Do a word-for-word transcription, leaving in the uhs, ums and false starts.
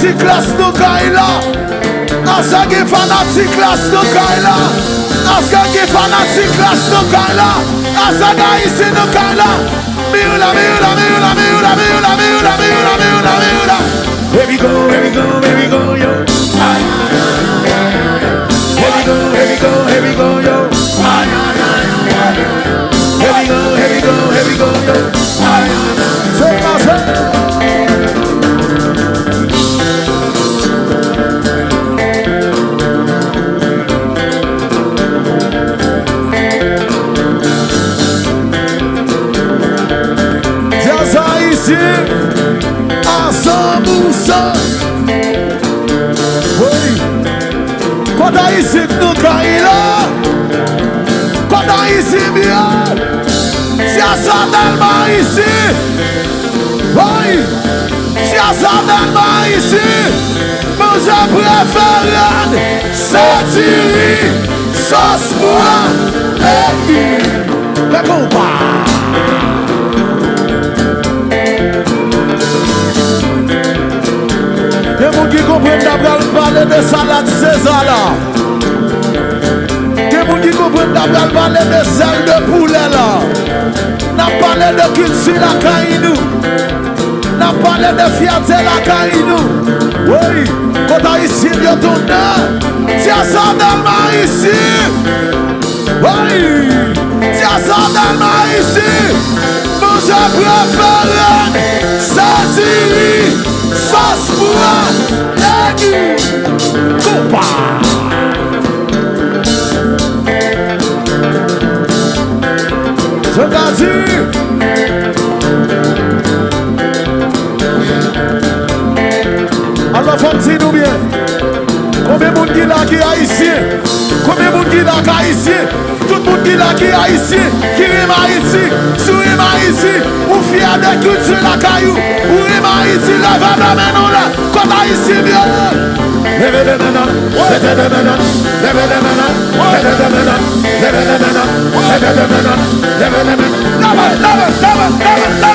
Ti klas nou kay la. Asa gen fanatik klas nou kay la. Asa gen fanatik klas nou kay la. Asa gen ayisyen nou kay la. Miula, miula, miula, miula, miula, miula, miula, miula, miula. Here we go, here we go, here we go, yo. Ay. Here we go, here we go, here we go, yo. Ay. Here we go, here we go, here we go, yo. Ay. Se pase. Djaz ayisyen a san pou san. Wi. Kot ayisyen k nou kay la? Kot ayisyen m ye? Djaz la tèlman ayisyen. Wi. Djaz la tèlman ayisyen. Manje prefere n, se diri, sòs pwa, epi fè konpa. Gen moun ki konprann n ta pral pale de salad Seza la. Gen moun ki konprann n ta pral pale de sèl de poulè la. N ap pale de kilti lakay nou. N ap pale de fyète lakay nou. Wi, kot ayisyen yo tounen? Djaz la tèlman ayisyen. Wi, djaz la tèlman ayisyen. Manje prefere n, se diri, sòs pwa, legim, konpa. Sètadi, alò fò m di nou byen. Konbyen moun ki la ki ayisyen? Konbyen moun ki la k ayisyen? Tout moun ki la ki ayisyen, ki renmen Ayiti, si w renmen Ayiti, ou fyè de kilti lakay ou, ou renmen Ayiti, leve de men nou la. Kot ayisyen m yo? Leve de men nan, leve de men nan, leve de men nan, leve de men nan, leve de men nan, leve de men nan, leve de men nan. Leve, leve, leve, leve, leve.